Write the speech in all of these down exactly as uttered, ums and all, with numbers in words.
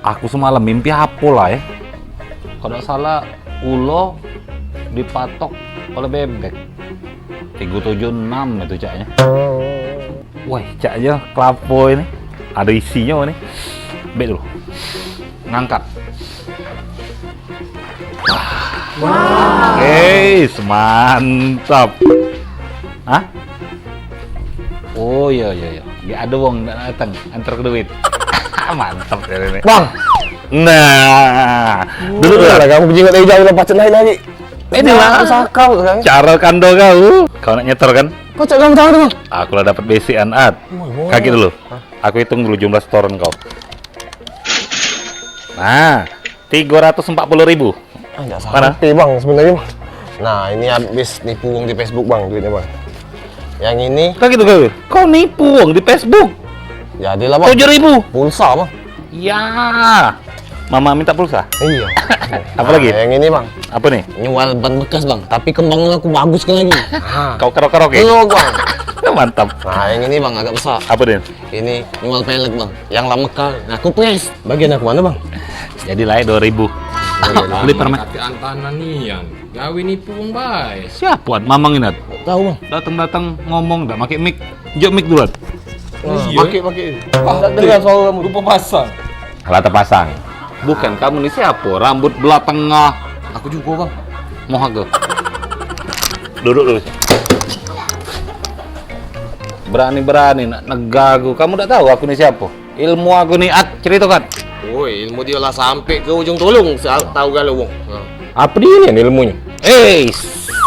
Aku semalam mimpi apo lah, eh? Kalau dak salah, ulo dipatok oleh bebek. Tigo tujuh enam itu caknyo. Woi, caknyo kelapo ini. Ado isinyo ini. Ambek dulu. Ngangkat. Wah. Hei, mantap. Hah? Oh, iyo, iyo, iyo. Dio ado wong nak datang, antar ke duit. Mantap ya ini. Bang. Nah. Dulu lah kamu bejingok dari jauh lah, pacet naik lagi. Ini lah. Sakau sekarang. Cara kando kau. Kau nak nyetor kan? Pacet kamu tahu tu, Bang? Aku lah dapat basic an, At. Kaki dulu. Aku hitung dulu jumlah setoran kau. Nah, tigo ratus empat puluh ribu. Ah, dak sampai, Bang, sebenarnya, Bang. Nah, ini habis nipu wong di Facebook, Bang, duitnya, Bang. Yang ini. Kau gitu, kau. Kau nipu wong di Facebook? Jadilah, Bang. Tujuh ribu. Pulsa, Bang. Ya. Mama minta pulsa? Iya. Apa lagi? Nah, yang ini, Bang. Apa nih? Nyual ban bekas, Bang. Tapi kembangnya aku baguskan lagi. Kau kerok-kerok ya? Iya, Bang. Mantap. Nah, yang ini, Bang, agak besar. Apa dia? Ini nyual pelek, Bang. Yang lama kau ngaku pres. Bagian aku mana, Bang? Jadi lah dua ribu. Beli permen. Kate Antana nian. Gawe nipu wong bae. Siapa At Mamang ini, At? Tahu, Bang. Datang-datang ngomong dak pakai mic. Jok mic dulu, At. Iya. Pakai, pakai. Ah, dak dengar suara kamu. Lupa pasang. Alah terpasang. Bukan kamu ni siapa? Rambut belah tengah. Aku juga, Bang. Moh aku. Duduk dulu. Berani-berani nak negah aku. Kamu dak tahu aku ni siapa? Ilmu aku ni, At, cerita kan? Woi, ilmu dia lah sampai ke ujung tolong, sa- tahu galo wong. Ha. Apa dia ni ilmunyo? Eh.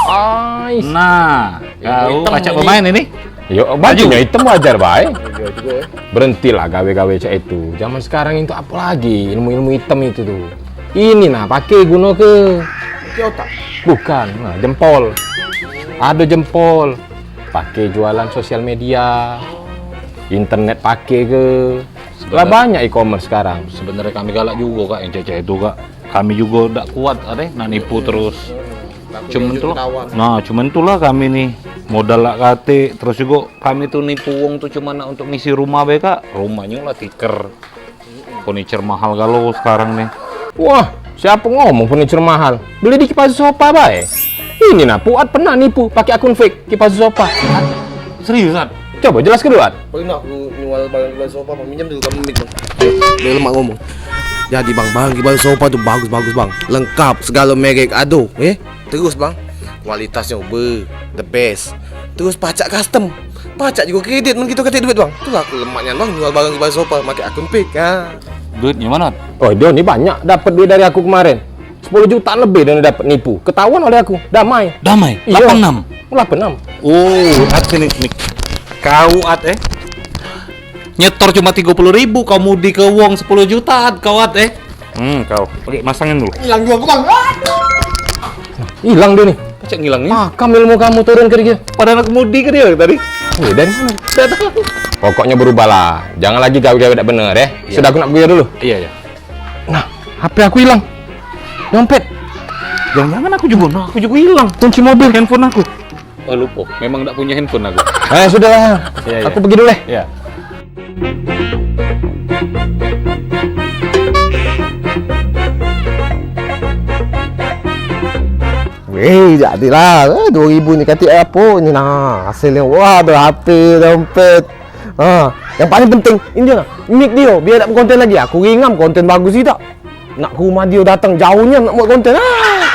Ais. Nah, ilmu kau hitam pacak ini. Pemain ini. Yo, bajunya hitam wajar bae. Iya juga, ya. Berhentilah gawe-gawe cak itu. Zaman sekarang itu apa lagi ilmu-ilmu hitam itu tuh. Ini nah, pakai guna ke. Pakai otak. Bukan, nah, jempol. Ada jempol. Pakai jualan sosial media. Internet pakai ke. Lah sebenar- banyak e-commerce sekarang. Sebenarnya kami galak juga, Kak, yang cak-cak itu, Kak. Kami juga dak kuat, ade, nak nipu terus. Cuman itulah, nah, cuman itulah kami nih, modal lak katik, terus juga kami tuh nipu wong tuh cuman nak untuk ngisi rumah be, Kak. Rumahnyo lah tikar. Furniture mahal galo sekarang nih. Wah, siapa ngomong furniture mahal? Beli di Kipas Sofa bae. Ini nah, Puat pernah nipu pakai akun fake Kipas Sofa. Serius, At? Coba jelas kedua, At. Pernah aku nyual barang Kipas Sofa, Bang. Minjam dulu kamu mic, Bang. Biar lemak ngomong. Jadi, Bang, barang Kipas Sofa tuh bagus-bagus, Bang. Lengkap, segala merek ado, eh. Terus, Bang, kualitasnyo be the best. Terus pacak custom. Pacak juga kredit men kito katek duit, Bang. Itulah aku lemak nian, Bang, nyual barang Kipas Sofa make akun fake. Ha. Duitnyo mano? Oh, dio ni banyak dapat duit dari aku kemarin. Sepuluh juta lebih dio ni dapat nipu. Ketahuan oleh aku. Damai. Damai? Iyo. Lapan enam? Lapan enam. Oh, At, sini, sini. Kau, At, eh. Nyetor cuma tigo puluh ribu, kau mudi ke wong sepuluh juta, At, kau, At, eh. Hmm, kau. Oke, masangin dulu. Hilang juga, Bang. Hilang dio ni. Pacak ngilang ni. Makam ilmu kamu turun ke dia. Padahal aku mudi ke dio tadi. Weh, dan pokoknyo berubahlah. Jangan lagi gawe-gawe dak bener, eh. Iya. Sudah, aku nak pergi dulu. Iya, iya. Nah, H P aku hilang. Dompet. Jangan-jangan aku juga, nah, aku juga hilang. Kunci mobil. Handphone aku. Oh, lupa. Memang dak punyo handphone aku. Eh, sudahlah. Iya, iya. Aku pergi dulu, eh. Iya. Weh, jadilah. Eh, dua ribu ni katik apo ni, nah. Hasilnyo, wah, ado H P, dompet. Ha, yang paling penting, ini dio nah. Mic dio, biar dak berkonten lagi. Aku ringam konten bagus idak. Nak ke rumah dio datang jauh nian nak buat konten. Ah.